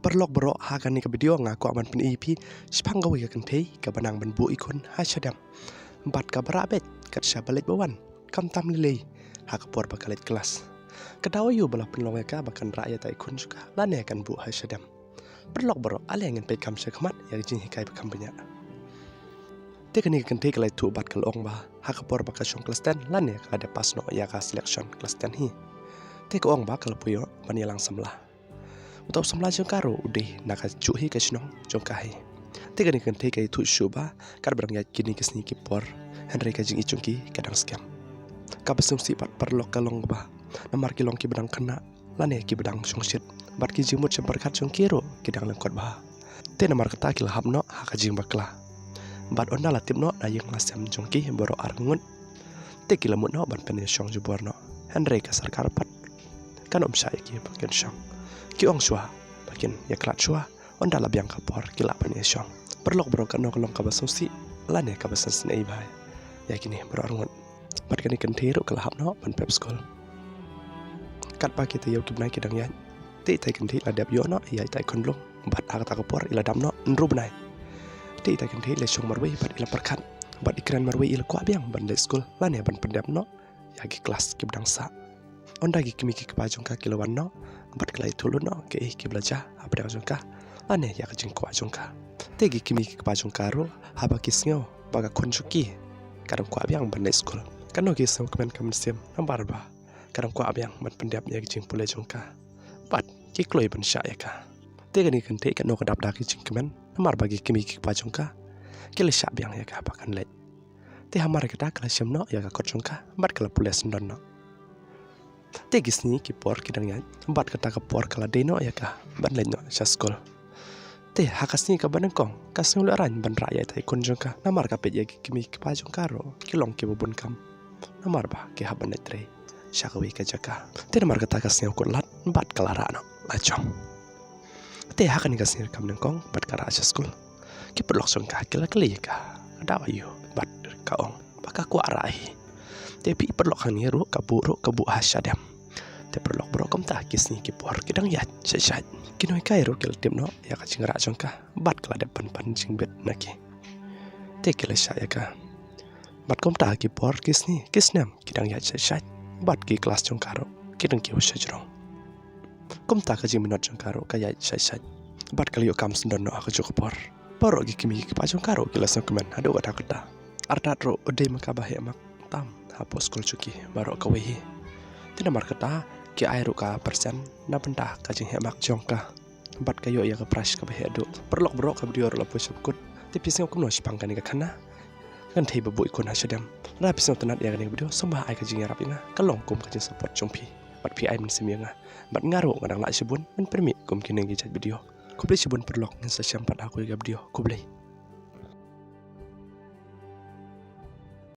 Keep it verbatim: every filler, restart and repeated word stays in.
Paralok baroh, ha kane ka video nga kwah ban pyni ïa phi shaphang kawei ka kynthei kaba nang ban buh i khun ha shadem. Bad kaba rah beit kat shaba leit ba wan, khamtam lei lei ha ka por ba ka leit klas. Ka daw aïu ba la pynlong ïa ka ba kan rah ïa i khun jong ka lane kan buh ha shadem? Paralok baroh, ale ngin peit kham sha khmat ïa ka jinghikai ba kham bniah. Te kane ka kynthei ka la ïathuh bad ka la ong ba ha ka por ba ka shong klas ten lane ka la dep pass noh ïa ka selection klas ten hi, te ka ong ba ka la poi noh ban ïalang samla. Uta u samla jong ka ruh u dei na kajuh hi ka shnong jong ka hi. Te kane ka kynthei ka ïathuh shuh ba katba dang ïaid kine ki sngi ki por, hynrei ka jingïeit jong ki ka dang skhem. Kaba sngewsih bad paralok ka long ba namar ki long kiba dang khynnah lane kiba dang shongshit, bad ki jingmut jingpyrkhat jong ki ruh ki dang lyngkot bha. Te namar kata ki la hap noh ha ka jingbakla. Bad ynda la tip noh na ïing la sem jong ki baroh arngut, te ki la mut noh ban pynïashong jubor noh, hynrei ka sorkar pat kan ym shah ïa ki ba kin shong. Ki ong shuwa ba kin ïakhlad shuwa, ynda la biang ka por ki lah ban ïashong. Paralok baroh, kano ka long kaba sngewsih lane kaba sngewsih bha ïa kine baroh arngut. Bad kane ka kynthei ruh ka la hap noh ban pep skul. Katba ki taïew ki bnai ki dang ïaid, te ita i kynthei la dep ïoh noh ïa ita i khunlung, bad ha kata ka por i la dam noh hynriew bnai. Te ita i kynthei i la shong marwei bad i la pyrkhat, bad i kren marwei, i la kwah biang ban leit skul lane ban pyndep noh ïa ki klas kiba dang sah. Ynda ki kmie ki kpa jong ka ki la wan noh, bad ka la ïathuh lut noh kaei kaba la jia hapdeng jong ka lane ïa ka jingkwah jong ka. Te ki kmie ki kpa jong ka ruh, haba ki sngew ba ka khun jong ki ka dang kwah biang ban leit skul, kano ki sngewkmen ka mynsiem, namar ba ka dang kwah biang ban pyndep ïa ka jingpule jong ka. Bad ki kloi ban shah ïa ka. Te kane ka kynthei kano ka dap da ki jingkmen, namar ba ki kmie ki kpa jong ka ki la shah biang ïa ka ba kan leit. Te hamar kata ka la shim noh ïa ka kot jong ka bad ka la pule syndon noh. Te ki sngi ki por ki dang ïaid, bad kata ka por ka la dei noh ïa ka ban leit noh sha skul. Te ha ka sngi kaba nyngkong ka sngew lehraiñ ban rah ïa ita i khun jong ka, namar ka peit ïa ki kmie ki kpa jong ka ruh ki long kiba bun kam, namar ba ki hap ban leit trei sha kawei ka jaka. Te namar kata ka sngew kut lad bad ka la rah noh la jong. Te ha kane ka sngi kaba nyngkong bad ka rah sha skul, ki paralok jong ka ki la kylli ïa ka, ka daw aïu, bad ka ong ba ka kwah rah hi. Te phi paralok, hangne ruh ka buh ruh ka buh ha shadem. Te paralok baroh, kumta ki sngi ki por ki dang ïaid shait shait, ki nonghikai ruh ki la tip noh ïa ka jingrah jong ka bad ka la dep pan pan jingbit na ki. Te ki la shah ïa ka. Bad kumta ki por ki sngi ki snem ki dang ïaid shait shait, bad ki klas jong ka ruh ki dang kiew shajrong. Kumta ka jingminot jong ka ruh ka ïaid shait shait, bad ka la ïoh kam syndon noh ha kajuh ka por. Baroh ki kmie ki kpa jong ka ruh ki la sngewkmen haduh katta katta. Artat ruh u dei ma ka ba heh mak tam hapoh skul jong ki baroh kawei hi. Te namar kata ki ai ruh ka percent na bynta ka jingheh mak jong ka, bad ka ïoh ïa ka prize kaba heh haduh. Paralok baroh, ka video ruh la poi sha ba kut. Te phi sngew kumno shaphang kane ka khynnah, ka kynthei ba buh i khun ha shadem? Lada phi sngewtynnat ïa kane ka video, sngewbha ai ka jingïarap ïa nga, ka long kum ka jingsupport jong phi. Bad phi ai mynsiem ïa nga, bad nga ruh nga dang lah shibun ban pynmih kum kine ki jait video. Khublei shibun paralok, ngin sa ïashem pat ha kawei ka video. Khublei.